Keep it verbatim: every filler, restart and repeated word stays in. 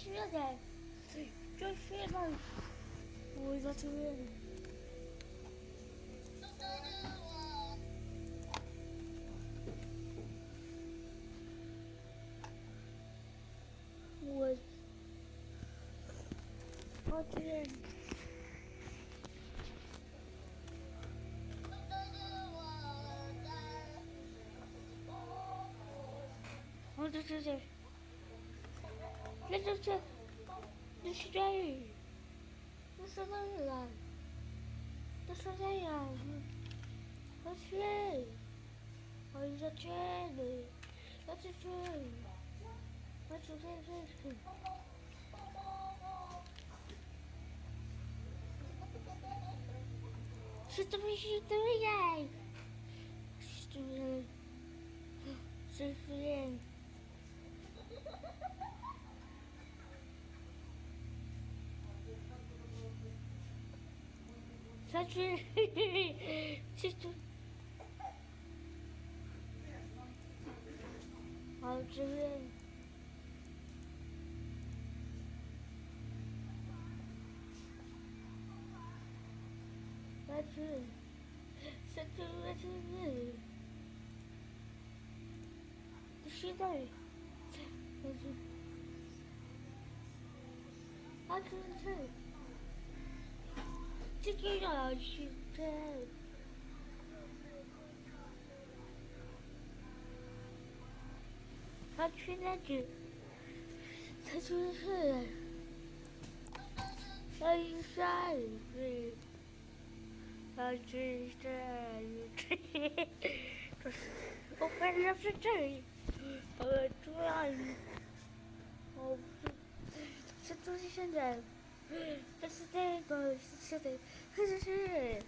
Three again. Just three again. Oh, we got three again. What? What again? What did you say? Let's just, let's just, let's just, let's just, let's just, let's just, let's just, let's just, Sister, sister, yay! Sister, sister, yay! Sister, sister. Sister, yay! Sister, sister, yay! Did she die? I couldn't tell. Did you know she died? I couldn't tell. Did you hear? Are you sorry? Open up the tree. Oh, try. Oh, situation there. This is the, this is the, this is it.